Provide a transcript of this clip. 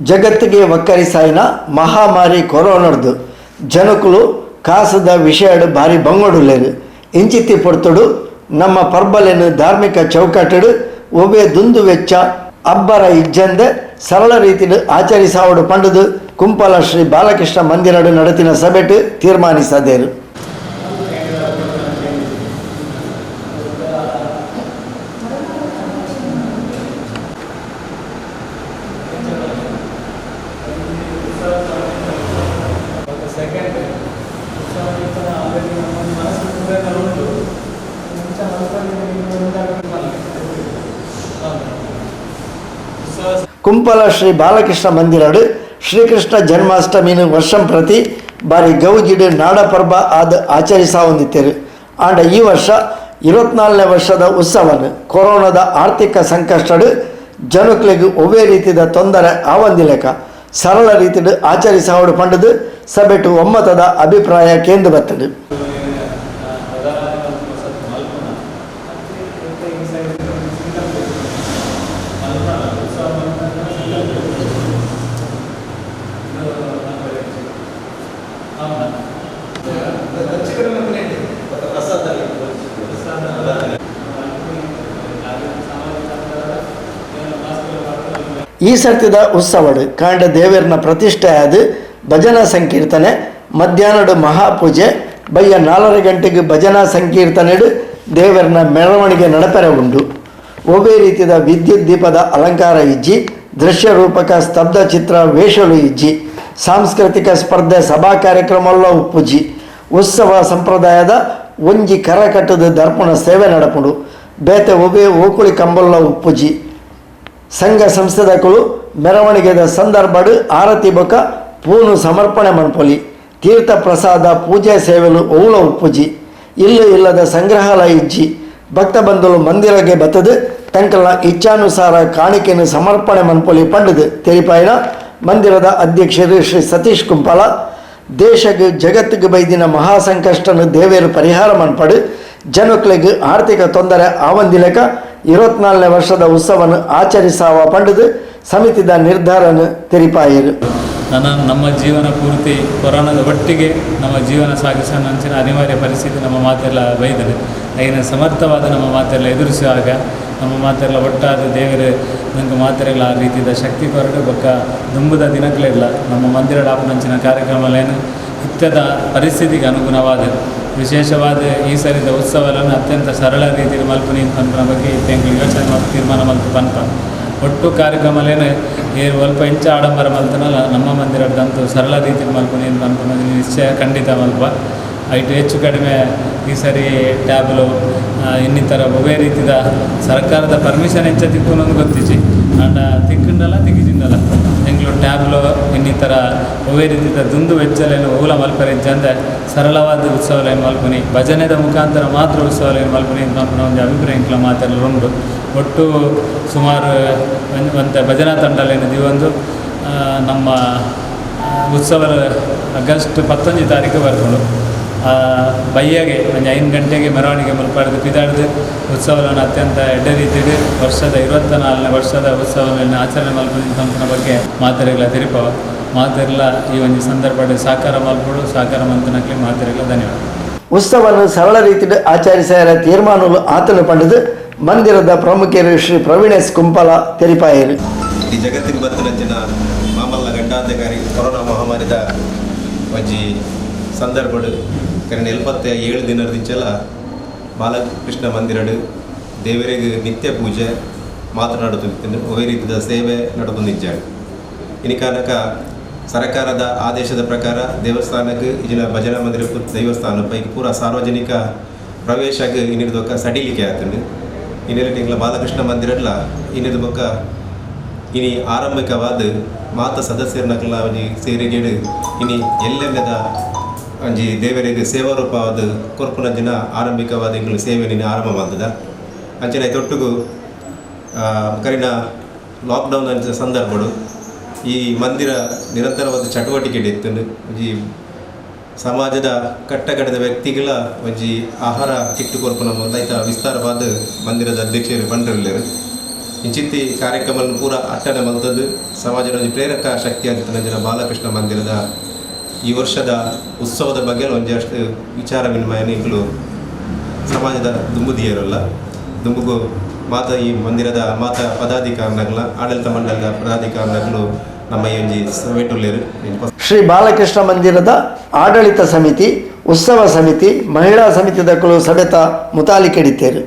ಜಗತ್ತಿಗೆ ವಕ್ಕರಿಸಾಯಿನ ಮಹಾಮಾರಿ ಕೊರೋನಾರ್ದು ಜನಕುಲು ಕಾಸದ ವಿಷಯಡು ಭಾರಿ ಬಂಗೊಡುಲ್ಲೆರ್. ಇಂಚಿತ್ತಿ ಪೊರ್ತುಡು ನಮ್ಮ ಪರ್ಬಲೆನ್ ಧಾರ್ಮಿಕ ಚೌಕಟ್ಟಡು ಒವ್ವೆ ದುಂದು ವೆಚ್ಚ ಅಬ್ಬರ ಇಜ್ಜಂದೆ ಸರಳ ರೀತಿಡು ಆಚರಿಸಾವಡು ಪಂಡುದು ಕುಂಪಲ ಶ್ರೀ ಬಾಲಕೃಷ್ಣ ಮಂದಿರಡು ನಡೆತಿನ ಸಭೆಟ್ ತೀರ್ಮಾನಿಸದೇರು. ಕುಂಪಲ ಶ್ರೀ ಬಾಲಕೃಷ್ಣ ಮಂದಿರಡು ಶ್ರೀಕೃಷ್ಣ ಜನ್ಮಾಷ್ಟಮಿನ ವರ್ಷಂ ಪ್ರತಿ ಬಾರಿ ಗೌಜಿಡು ನಾಡಪರ್ಬ ಆದ ಆಚರಿಸಾವೊಂದಿತ್ತೇರು. ಆಂಡ ಈ ವರ್ಷ 24ನೇ ವರ್ಷದ ಉತ್ಸವನು ಕೊರೋನಾದ ಆರ್ಥಿಕ ಸಂಕಷ್ಟಡು ಜನಕ್ಲೆಗ್ ಒವ್ವೇ ರೀತಿಯ ತೊಂದರೆ ಆವಂದಿಲೆಕ ಸರಳ ರೀತಿಡು ಆಚರಿಸಾವಡು ಪಂಡುದು ಸಭೆಟು ಒಮ್ಮತದ ಅಭಿಪ್ರಾಯ ಕೇಂದ್ರ ಬರ್ತದೆ. ಈ ಸರ್ತಿದ ಉತ್ಸವಡು ಕಾಂಡ ದೇವರನ ಪ್ರತಿಷ್ಠೆ ಆದ ಭಜನಾ ಸಂಕೀರ್ತನೆ, ಮಧ್ಯಾಹ್ನದ ಮಹಾಪೂಜೆ, ಬಯ್ಯ 4:30 ಗಂಟೆಗೆ ಭಜನಾ ಸಂಕೀರ್ತನೆಡು ದೇವರನ ಮೆರವಣಿಗೆ ನಡಪರೆ ಉಂಡು. ಒವ್ವೇ ರೀತಿಯ ವಿದ್ಯುತ್ ದೀಪದ ಅಲಂಕಾರ ಇಜ್ಜಿ, ದೃಶ್ಯ ರೂಪಕ ಸ್ತಬ್ಧ ಚಿತ್ರ ವೇಷಲು ಇಜ್ಜಿ, ಸಾಂಸ್ಕೃತಿಕ ಸ್ಪರ್ಧೆ ಸಭಾ ಕಾರ್ಯಕ್ರಮಲ್ಲ ಉಪ್ಪುಜಿ. ಉತ್ಸವ ಸಂಪ್ರದಾಯದ ಒಂಜಿ ಕರಕಟ್ಟದ ದರ್ಪಣ ಸೇವೆ ನಡಪುಂಡು. ಬೇತೆ ಒವ್ವೇ ಓಕುಳಿ ಕಂಬಲ್ಲ ಉಪ್ಪುಜಿ. ಸಂಘ ಸಂಸ್ಥೆದಕುಲು ಮೆರವಣಿಗೆದ ಸಂದರ್ಭಡು ಆರತಿ ಬೊಕ ಪೂನು ಸಮರ್ಪಣೆ ಮನ್ಪೊಲಿ. ತೀರ್ಥ ಪ್ರಸಾದ ಪೂಜೆ ಸೇವೆಲು ಓಲ ಉಪ್ಪುಜಿ. ಇಲ್ಲು ಇಲ್ಲದ ಸಂಗ್ರಹಾಲಯ ಇಜ್ಜಿ. ಭಕ್ತ ಬಂಧುಲು ಮಂದಿರಗೆ ಬತ್ತದು ತಂಕಲ್ನ ಇಚ್ಛಾನುಸಾರ ಕಾಣಿಕೆಯನ್ನು ಸಮರ್ಪಣೆ ಮನ್ಪೊಲಿ ಪಂಡುದು ತೆರಿಪಾಯಿನ ಮಂದಿರದ ಅಧ್ಯಕ್ಷರು ಶ್ರೀ ಸತೀಶ್ ಕುಂಪಲ. ದೇಶಕ್ಕೆ ಜಗತ್ತಿಗೆ ಬೈದಿನ ಮಹಾಸಂಕಷ್ಟನು ದೇವೇರು ಪರಿಹಾರ ಮನ್ಪಡು ಜನಕ್ಲೆಗ್ ಆರ್ಥಿಕ ತೊಂದರೆ ಆವಂದಿಲೆಕ 24ನೇ ವರ್ಷದ ಉತ್ಸವವನ್ನು ಆಚರಿಸಾವ ಪಂಡುದು ಸಮಿತಿದ ನಿರ್ಧಾರನ ತೆರಿಪಾಯರು. ನಮ್ಮ ಜೀವನ ಪೂರ್ತಿ ಕೊರೋನಾದ ಒಟ್ಟಿಗೆ ನಮ್ಮ ಜೀವನ ಸಾಗಿಸೋ ಅನಿವಾರ್ಯ ಪರಿಸ್ಥಿತಿ ನಮ್ಮ ಮಾತೆಲ್ಲ ಬೈದನೆ. అయిన ಸಮರ್ಥವಾದ ನಮ್ಮ ಮಾತೆಲ್ಲ ಎದುರಿಸುವಾಗ ನಮ್ಮ ಮಾತೆಲ್ಲ ಒಟ್ಟಾದ ದೇವರು ನಂಗೆ ಮಾತೆಲ್ಲ ಆ ರೀತಿಯ ಶಕ್ತಿ ಕೊರಡು ಬೊಕ್ಕ ದುಂಬುದ ದಿನಕ್ಕಲಿಲ್ಲ ನಮ್ಮ ಮಂದಿರ ಡಾಪನಂಚಿನ ಕಾರ್ಯಕ್ರಮಲೇನು ಇತ್ತದ ಪರಿಸ್ಥಿತಿಗೆ ಅನುಗುಣವಾದ ವಿಶೇಷವಾದ ಈ ಸರಿದ ಉತ್ಸವಗಳನ್ನು ಅತ್ಯಂತ ಸರಳ ರೀತಿಯಲ್ಲಿ ಮಲ್ಪುನಿ ಪನ್ಪುನ ಬಗ್ಗೆ ಇತ್ತೆ ಯೋಚನೆ ಮತ್ತು ತೀರ್ಮಾನ ಮಲ್ತು ಪನ್ಪ. ಒಟ್ಟು ಕಾರ್ಯಕ್ರಮಲೇನು ಅಲ್ಪ ಇಂಚ ಆಡಂಬರ ಮಲ್ತನಲ್ಲ ನಮ್ಮ ಮಂದಿರದಂತೂ ಸರಳ ರೀತಿಯಲ್ಲಿ ಮಲ್ಪುನಿ ಪನ್ಪುನ ನಿಶ್ಚಯ ಖಂಡಿತ ಮಲ್ಪ. ಐಟು ಹೆಚ್ಚು ಕಡಿಮೆ ಈ ಸರಿ ಟ್ಯಾಬ್ಲು ಇನ್ನಿತರ ಒವ್ವೇ ರೀತಿಯ ಸರ್ಕಾರದ ಪರ್ಮಿಷನ್ ಎಂಚ ತಿಕ್ಕುನೊಂದು ಗೊತ್ತಿಜ್ಜಿ. ಆಂಡ ತಿಕ್ಕುಂಡಲ್ಲ ತಿಕ್ಕಿಜಿಂದಲ್ಲ ಎಂಗ್ಲು ಟ್ಯಾಬ್ಲು ಇನ್ನಿತರ ಒವ್ವೇ ರೀತಿಯ ದುಂದು ವೆಚ್ಚಲೇನು ಓಲ ಮಲ್ಪರೆ ಇಜ್ಜಂದೆ ಸರಳವಾದ ಉತ್ಸವಲೇನು ಮಲ್ಪುನಿ ಭಜನೆದ ಮುಖಾಂತರ ಮಾತ್ರ ಉತ್ಸವಲೇನು ಮಲ್ಪುನಿ ಪನ್ಪುನ ಒಂದು ಅಭಿಪ್ರಾಯ ಎಂಕ್ಲ ಮಾತೆಲ್ಲ ಉಂಡು. ಒಟ್ಟು ಸುಮಾರು ಒಂತೆ ಭಜನಾ ತಂಡಲೇನು ದಿವೊಂದು ನಮ್ಮ ಉತ್ಸವ ಆಗಸ್ಟ್ 19 ತಾರೀಕು ಬರ್ಕೊಂಡು ಬಯ್ಯಗೆ ಒಂದು 5 ಗಂಟೆಗೆ ಮೆರವಣಿಗೆ ಮಲ್ಪಾಡ್ದು ಪಿದಾಡ್ದು ಉತ್ಸವವನ್ನು ಅತ್ಯಂತ ಎಡ್ಡೆ ರೀತಿಯಲ್ಲಿ ವರ್ಷದ 24ನೇ ವರ್ಷದ ಉತ್ಸವವನ್ನು ಆಚರಣೆ ಮಲ್ಪುನಿ ಪನ್ಪುನ ಬಗ್ಗೆ ಮಾತೆರೆಗ್ಲ ತೆರಿಪವ. ಮಾತೆರ್ಲ ಈ ಒಂದು ಸಂದರ್ಭ ಸಾಕಾರ ಮಲ್ಪಡು ಸಾಕಾರ ಮಂತನಕ್ಲಿ ಮಾತೆರೆಗ್ಲ ಧನ್ಯವಾದ. ಉತ್ಸವವನ್ನು ಸರಳ ರೀತಿಯಲ್ಲಿ ಆಚರಿಸಿದ ತೀರ್ಮಾನಗಳು ಆತನು ಪಂಡದು ಮಂದಿರದ ಪ್ರಮುಖರು ಶ್ರೀ ಪ್ರವೀಣೇಶ್ ಕುಂಪಲ ತೆರಿಪಾಯರು. ಈ ಜಗತ್ತಿನ ಬತ್ತಿನಂಚಿನ ಮಾಮಲ್ಲ ಗಂಡಾಂಧಕಾರಿ ಕೊರೋನಾ ಮಹಾಮಾರಿದ ಒಂಜಿ ಸಂದರ್ಭಡು ಕರೆನ 77 ದಿನದಿಂಚಲ ಬಾಲಕೃಷ್ಣ ಮಂದಿರಡು ದೇವರಿಗೆ ನಿತ್ಯ ಪೂಜೆ ಮಾತನಾಡುತ್ತಿದ್ದು ಒವ್ವೇ ರೀತಿಯ ಸೇವೆ ನಡೆದು ಇನಿ ಕಾನಕ ಸರ್ಕಾರದ ಆದೇಶದ ಪ್ರಕಾರ ದೇವಸ್ಥಾನಕ್ಕೆ ಇಜಿನ ಭಜನಾ ಮಂದಿರ ದೇವಸ್ಥಾನ ಪೈಕಿ ಪೂರ ಸಾರ್ವಜನಿಕ ಪ್ರವೇಶಕ್ಕೆ ಇನ್ನಿರ್ದೊಕ್ಕ ಸಡಿಲಿಕೆ ಆತಂಡು. ಇನ್ನೆಲ್ಲ ತಿಂಗಳ ಬಾಲಕೃಷ್ಣ ಮಂದಿರಡ್ಲ ಇನ್ನಿದ ಬೊಕ್ಕ ಇನಿ ಆರಂಭಿಕವಾದ ಮಾತ ಸದಸ್ಯರನಕಲ ಒಂಜಿ ಸೇರಿಗೇಡು ಇನಿ ಎಲ್ಲೆಲ್ಲದ ಒಂಜಿ ದೇವರಿಗೆ ಸೇವಾರೂಪವಾದ ಕೊರ್ಪುನಂಚಿನ ಆರಂಭಿಕವಾದ ಎಂಕುಲು ಸೇವೆ ನಿನ್ನೆ ಆರಂಭ ಮಲ್ತದ. ಅಂಚನೆ ತೊಟ್ಟುಗು ಕರಿನ ಲಾಕ್ಡೌನ್ ಅಂಚಿನ ಸಂದರ್ಭಡು ಈ ಮಂದಿರ ನಿರಂತರವಾದ ಚಟುವಟಿಕೆ ಇತ್ತು. ಒಂಜಿ ಸಮಾಜದ ಕಟ್ಟಕಡೆದ ವ್ಯಕ್ತಿಗಳ ಒಂಜಿ ಆಹಾರ ಕಿಟ್ಟು ಕೊರ್ಪುನ ಐತ ವಿಸ್ತಾರವಾದ ಮಂದಿರದ ಅಧ್ಯಕ್ಷರು ಪಂಡರಿಲ್ಲೆರ್. ಇಂಚಿತ್ತಿ ಕಾರ್ಯಕ್ರಮವನ್ನು ಪೂರ ಅಟ್ಟಣೆ ಮಲ್ತದ್ದು ಸಮಾಜದ ಒಂಜಿ ಪ್ರೇರಕ ಶಕ್ತಿ ಆದಿತ್ತಿನ ಬಾಲಕೃಷ್ಣ ಮಂದಿರದ ಈ ವರ್ಷದ ಉತ್ಸವದ ಬಗ್ಗೆ ಒಂಜಷ್ಟು ವಿಚಾರ ವಿನಿಮಯ ನಿಕುಲು ಸಮಾಜದ ದುಂಬುದಿಯರಲ್ಲ. ದುಂಬುಗು ಮಾತ ಈ ಮಂದಿರದ ಮಾತ ಪದಾಧಿಕಾರಿನಗಲ, ಆಡಳಿತ ಮಂಡಲದ ಪದಾಧಿಕಾರಿನಗಲು ನಮ್ಮ ಈ ಒಂಜಿ ಸಭೆಟುಲ್ಲೆರ್. ಶ್ರೀ ಬಾಲಕೃಷ್ಣ ಮಂದಿರದ ಆಡಳಿತ ಸಮಿತಿ, ಉತ್ಸವ ಸಮಿತಿ, ಮಹಿಳಾ ಸಮಿತಿದಕುಲು ಸಭೆತ ಮುತಾಲಿಕೆಡಿತೇರು.